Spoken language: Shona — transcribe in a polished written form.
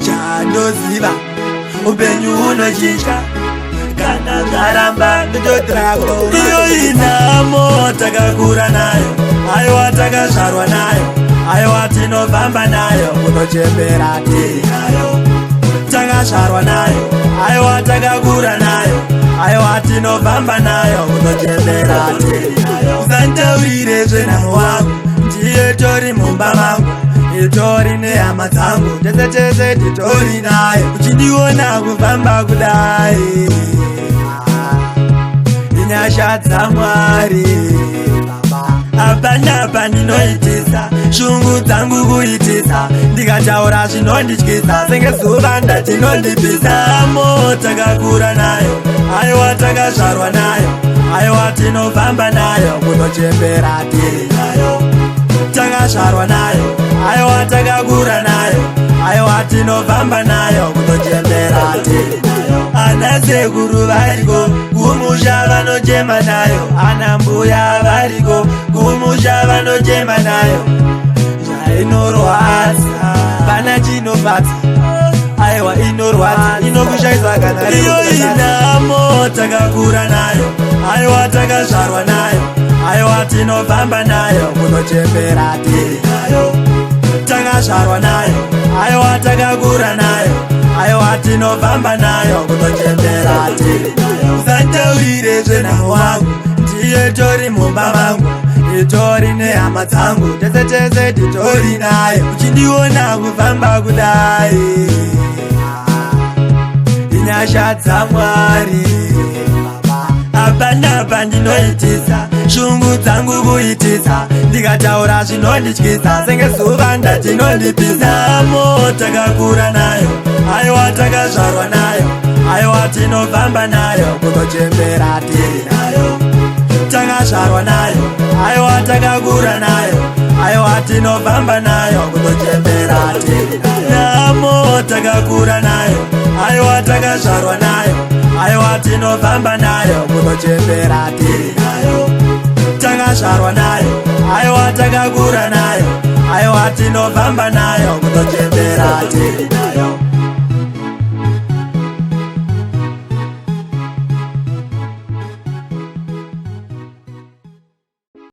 Chandoziva, upenyu hunochinja kana zvaramba ndototirako. Iyo inhamo takakura nayo, aiwa takazvarwa nayo, aiwa tinofamba nayo, kunochembera tiri nayo. Takazvarwa nayo, aiwa takakura nayo, aiwa tinofamba nayo, kunochembera tiri nayo. Usantaurire zvenhamo wangu, ndiye tori mumba mangu, itori nehama dzangu, tese tese titori nayo. Uchindiona kufamba kudai, inyasha dzaMwari Baba. Hapana pandinoitisa shungu dzangu kuitisa, ndikataura zvinondityisa senge zuva ndatinondipisa. Mo takakura nayo, aiwa takazvarwa nayo, aiwa tinofamba nayo, kunochembera tiri nayo. Takazvarwa nayo, aiwa takakura nayo, aiwa tinofamba nayo, kunochembera tiri nayo. Ana sekuru variko kumusha vanochema nayo, ana mbuya variko kumusha vanochema nayo. Zvainorwadza pana chinofadza, aiwa inorwadza, inokushaisa kana iyo inhamo takakura nayo, aiwa takazvarwa nayo, aiwa tinofamba nayo, kunochembera tiri nayo. Takazvarwa nayo, aiwa takakura nayo, aiwa tinofamba nayo, kunochembera tiri nayo. Usantaurire zvenhamo wangu, ndiye tori mumba mangu, itori nehama dzangu, tese tese titori nayo. Uchindiona kufamba kudai, inyasha dzaMwari Baba. Hapana pandinoitisa shungu dzangu kuitisa, ndikataura zvinondityisa senge zuva ndatinondipisa. Mo takakura nayo, aiwa takazvarwa nayo, aiwa tinofamba nayo, kunochembera tiri nayo. Takazvarwa nayo, aiwa takakura nayo, aiwa tinofamba nayo, kunochembera tiri nayo. Namo takakura nayo, aiwa takazvarwa nayo, aiwa tinofamba nayo, kunochembera tiri nayo. Takazvarwa nayo, aiwa takakura nayo, aiwa tinofamba nayo, kunochembera tiri nayo.